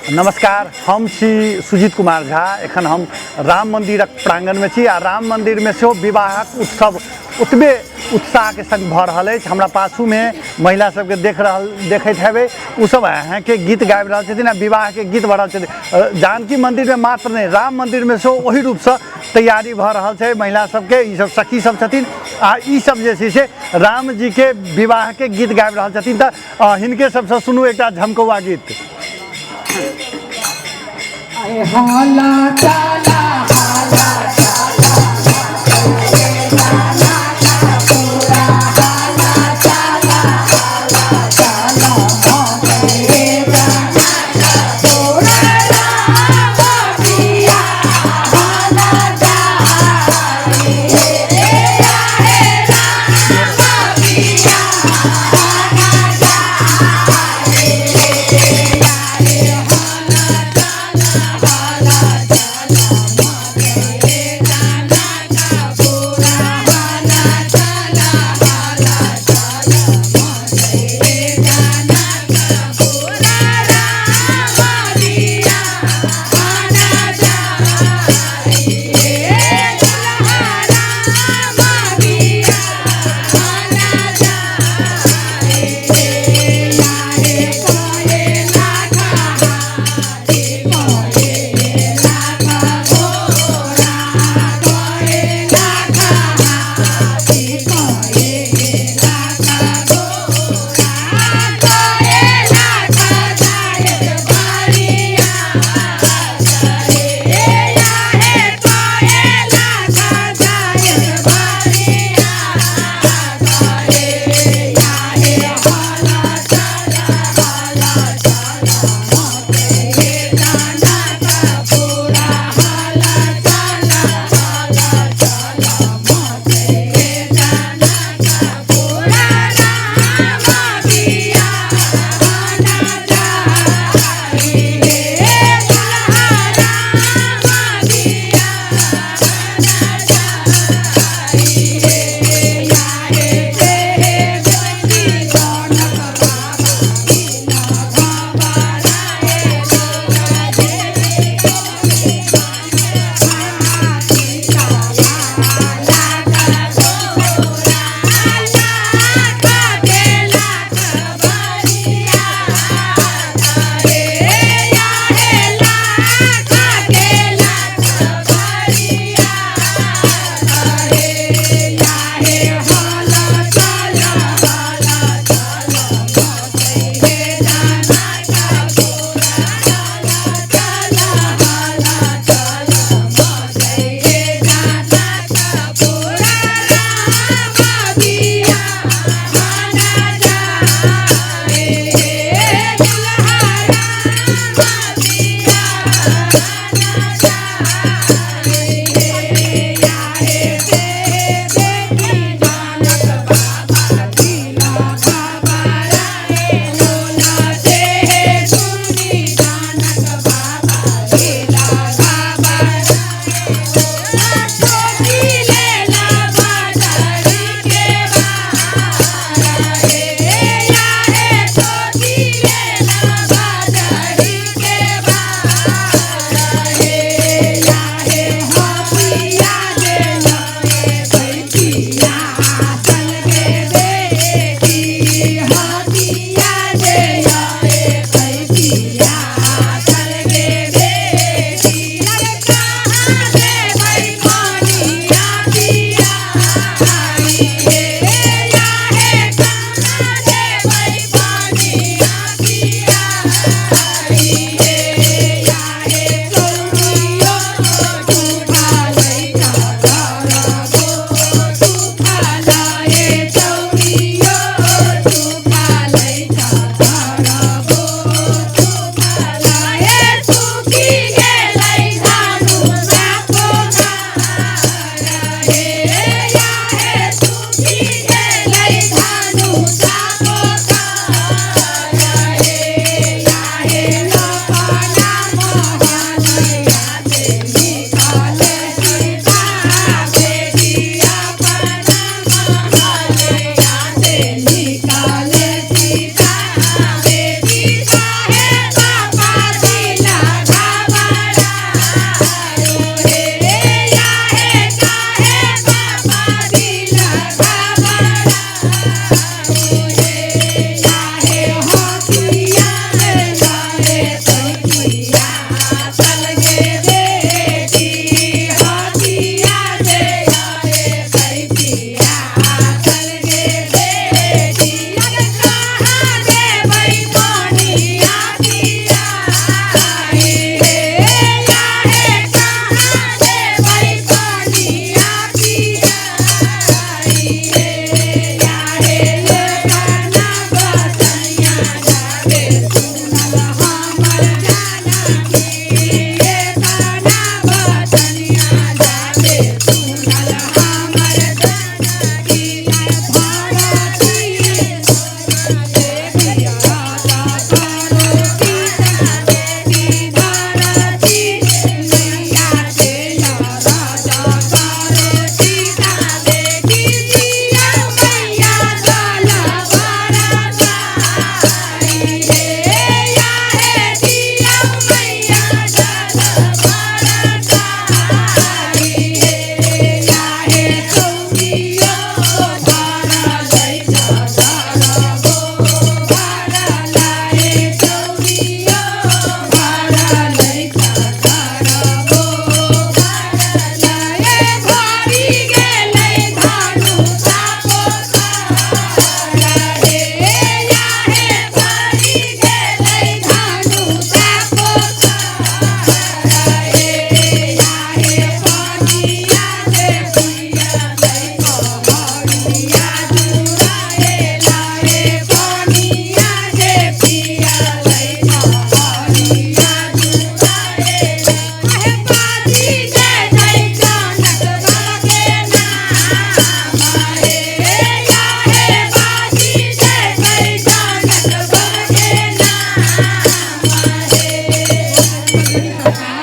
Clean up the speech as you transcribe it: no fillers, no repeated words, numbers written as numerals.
नमस्कार, हम छी सुजीत कुमार झा। एखन हम राम मंदिरक प्रांगणमे छी आ राम मंदिरमे सेहो विवाहक उत्सव ओतबे उत्साहके संग भऽ रहल अछि। हमरा पाछूमे महिला सबके देख रहल देखैत हेबै, ओ सब अहाँके गीत गाबि रहल छथिन आ विवाहके गीत भऽ रहल छथिन। जानकी मंदिरमे मात्र नहि, राम मंदिरमे सेहो ओही रूपसँ तैयारी भऽ रहल छै। महिला सबके ई सब सखी सब छथिन आ ई सब जे छै से रामजीके विवाहके गीत गाबि रहल छथिन। तऽ हिनके सबसँ सुनू एकटा झमकौआ गीत। हाला चाला हाला चाला बजरी सरकार।